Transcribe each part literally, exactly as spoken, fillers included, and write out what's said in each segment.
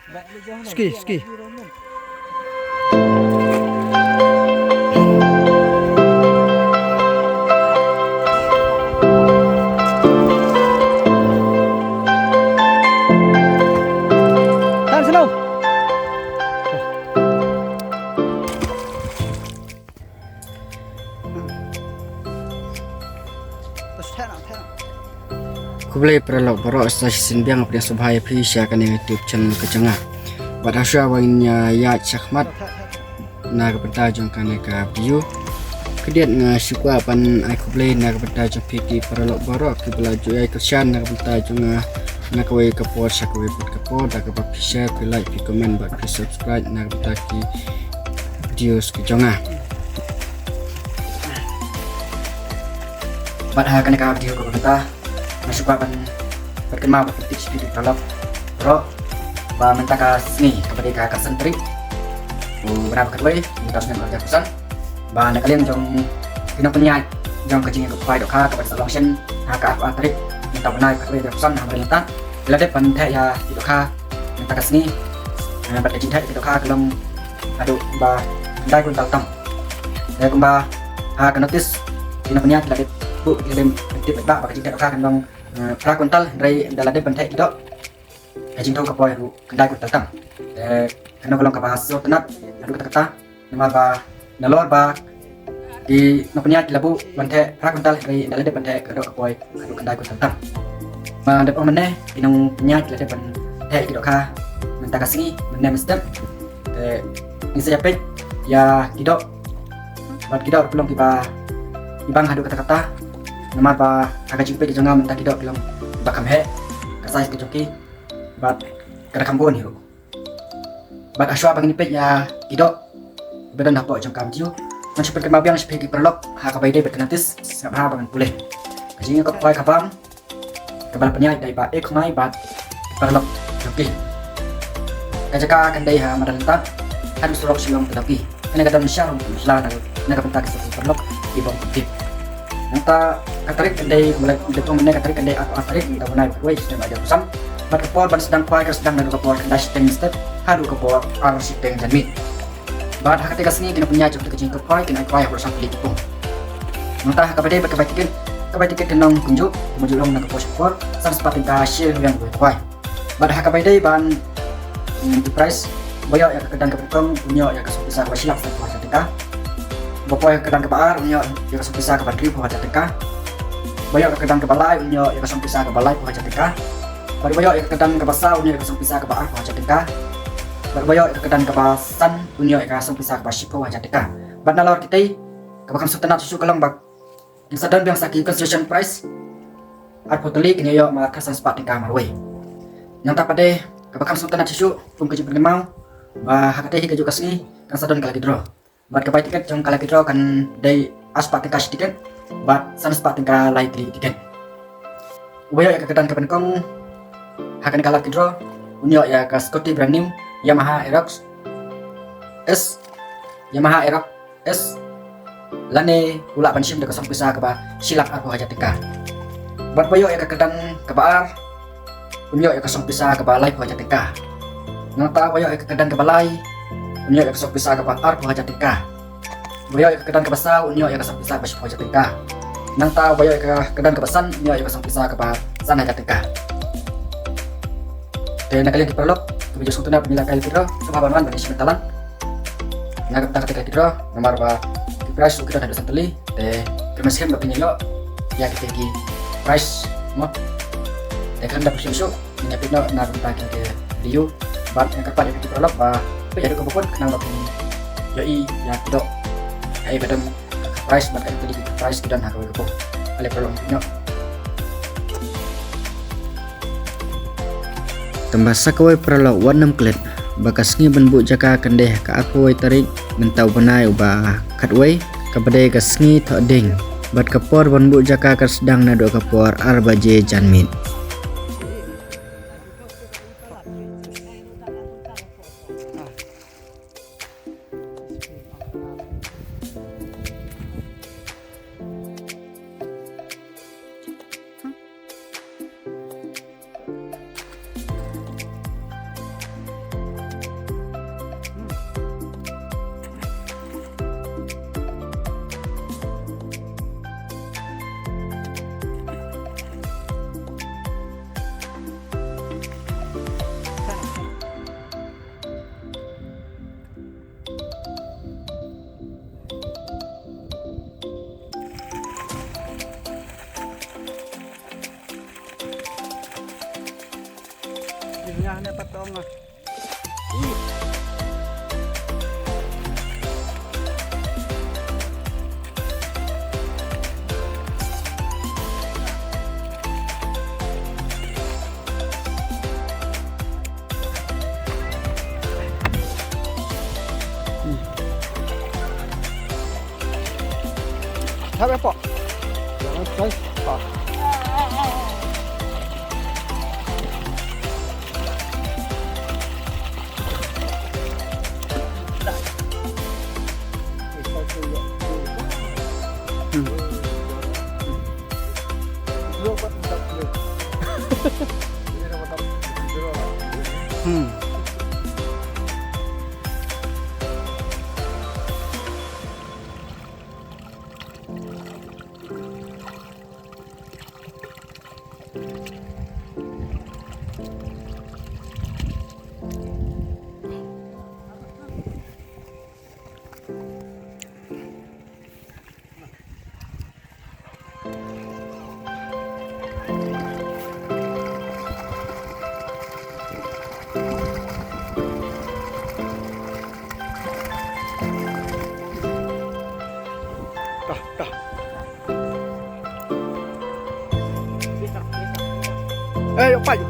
Ski, ski. Tan seno. Khublei paralok baroh, sa shisien biang nga pdiang sngewbha ïa phi sha kane ka YouTube channel ka jong nga. Bad ha shuwa ban ïa ïaid shakhmat na ka bynta jong kane ka video, khyndiat nga shu kwah ban ai khublei na ka bynta jong phi ki paralok baroh kiba la ju ai kyrshan na ka bynta jong nga na kawei ka por sha kawei pat ka por, da kaba phi share, phi like, phi comment bad phi subscribe na ka bynta ki videos ki jong nga. Bad ha kane ka video kaba mynta nga shu kwah ban pynkynmaw bad pyntip sha phi ki paralok baroh ba mynta ka sngi kaba dei ka khatsan tarik u bnai ba khatwei, mynta snem arhajar arphew san, ba na ka liang jong ki nongpynïaid jong ka jingïakop khwai dohkha kaba sa long shen ha ka arphew ar tarik mynta u bnai ba khatwei arhajar arphew san ha Mawryngkneng, ki la dep ban theh ïa ki dohkha mynta ka sngi. Eh, bad ka jingtheh ïa ki dohkha ka long haduh ba khyndai kwintal tam. Te kumba ha ka notice ki nongpynïaid ki la dep buh, ki la dep pyntip paidbah ba ka jingtheh dohkha kan long, eh, phra kwintal, hynrei ynda la dep ban theh ki doh, ka jingthung ka poi ruh khyndai kwintal tam. Te kano ka long kaba sngewtynnat haduh katta katta, namar ba nalor ba ki nongpynïaid ki la buh ban theh phra kwintal, hynrei ynda la dep ban theh ka doh ka poi haduh khyndai kwintal tam. Ba dep ong mynne ki nongpynïaid ki la dep ban theh ki dohkha mynta ka sngi, mynne mynstep. Te ngin sa ïa peit ïa ki doh bad ki doh ruh ki long kiba ibang haduh katta katta, namar ba ha ka jingpeit ka jong nga mynta ki doh ki long kiba kham heh ka size ka jong ki bad ka da kham bun hi ruh. Bad ha shuwa ba ngin ïa peit ïa ki doh ba don hapoh jong ka video, ngan shu pynkynmaw biang sha phi ki paralok ha kaba ïadei bad ka notice, sngap bha ba ngan pule. Ka jingïakop khwai ka bam kaba la pynïaid da i Bah E. Khmai bad paralok jong ki. Ka jaka kan dei ha madan Lyntat haduh surok Shillong Tadauki. Kane ka don sharum la na, na ka bynta ki surok paralok ki bym tip. Nangta ka tarik kan dei, kumba la dep ong mynne, ka tarik kan dei arphew ar tarik mynta u bnai ba khatwei snem arhajar arphew san. Bad ka por ban sdang khwai ka sdang naduh ka por khyndai shiteng mynstep haduh ka por ar shiteng janmiet. Bad ha katei ka sngi ki nongpynïaid jong ka jingïakop khwai kin ai khwai ha baroh san tylli ki pung. Nangta ha kaba dei bad ka bai tiket, ka bai tiket kan long kumjuh, kumjuh long na ka por sha ka por, san spah tyngka shi ryngwiang uwei u khwai. Bad ha kaba ïadei ban, mm, ki prize, uba ïoh ïa ka kyrdan kaba nyngkong un ïoh ïa ka song pisa kaba shi lak sanphew hajar tyngka. Uba poi ïa ka kyrdan kaba ar un ïoh ïa ka song pisa kaba hynriewphew hajar tyngka. Uba ïoh ïa ka kyrdan kaba lai un ïoh ïa ka song pisa kaba laiphew hajar tyngka. Bad uba ïoh ïa ka kyrdan kaba saw un ïoh ïa ka song pisa kaba arphew hajar tyngka. Bad uba ïoh ïa ka kyrdan kaba san un ïoh ïa ka song pisa kaba shiphew hajar tyngka. Bad nalor kitei, kaba kham sngewtynnat shuh shuh ka long ba ngin sa don biang sa ki consolation prize arphew tylli, kin ïoh ma khatsan spah tyngka marwei. Nangta pat de kaba kham sngewtynnat shuh shuh, kum ka jingpynkynmaw ba ha katei hi kajuh ka sngi kan sa don ka lucky draw. Bad ka bai tiket jong ka lucky draw kan dei ar spah tyngka shi tiket bad san spah tyngka lai tylli tiket. Uba ïoh ïa ka kyrdan kaba nyngkong ha kane ka lucky draw un ïoh ïa ka scooty brand new Yamaha Aerox S, Yamaha Aerox S, lane u lah ban shim da ka song pisa kaba shi lak arphew hajar tyngka. Bad uba ïoh ïa ka kyrdan kaba ar un ïoh ïa ka song pisa kaba laiphew hajar tyngka. Nangta uba ïoh ïa ka kyrdan kaba lai un ïoh ïa ka song pisa kaba arphew hajar tyngka. Uba ïoh ïa ka kyrdan kaba saw un ïoh ïa ka song pisa kaba shiphew hajar tyngka. Nangta uba ïoh ïa ka kyrdan kaba san un ïoh ïa ka song pisa kaba san hajar tyngka. Te na ka liang ki paralok kiba ju sngewtynnat ban ïalehkai lucky draw, sngewbha ban wan ban ïashim bynta lang na ka bynta katei ka lucky draw, namar ba ki prize ruh ki don haduh san tylli. Te kyrmen skhem ba phin ïoh ïa kitei ki prize mo. Te khlem da pynshoi shuh, ngin ïa peit noh na ka bynta kine ki video. Bad nga kyrpad ïa phi ki paralok ba peit haduh kaba kut khnang ba phin ïohi ïa ki doh kaei ba don ka prize bad katno tylli ki prize ki don ha kawei ka pung. Ale paralok, peit noh. Tangba sa kawei paralok, wat nym klet ba ka sngi ban buh jaka kan dei ha ka arphew wei tarik mynta u bnai uba khatwei, kaba dei ka sngi Thohdieng. Bad ka por ban buh jaka kan sdang naduh ka por ar baje janmiet. Hap eh, Pok. Jangan, guys. Ah. Hmm. Hmm. Dah, dah. Eh, yuk, Pak, yuk.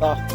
Dah.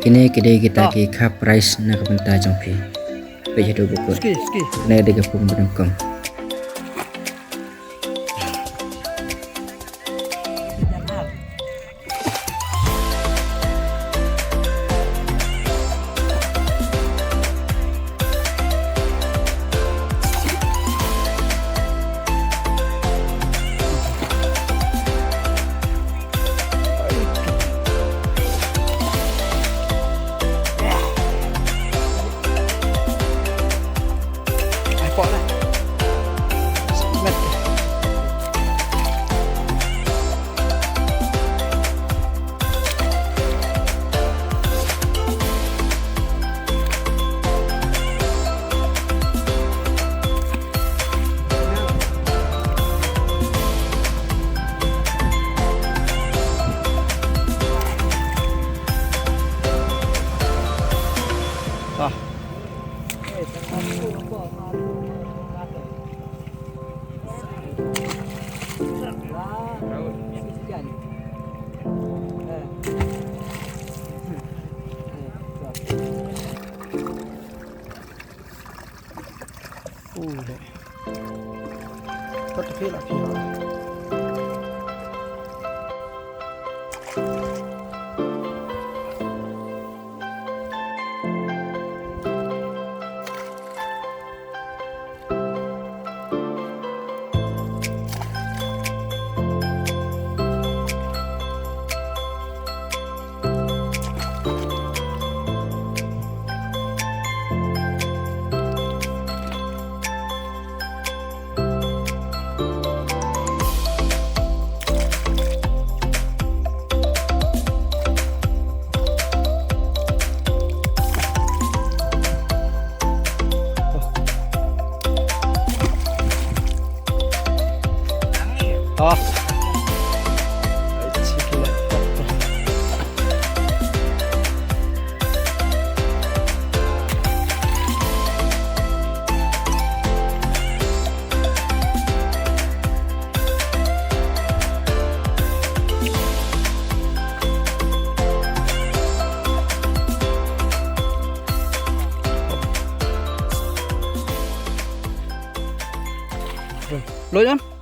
Kine ki dei kita ki kha prize na ka bynta jong phi. Peit haduh ba kut. Kine dei ka pung ba nyngkong. Lo jam?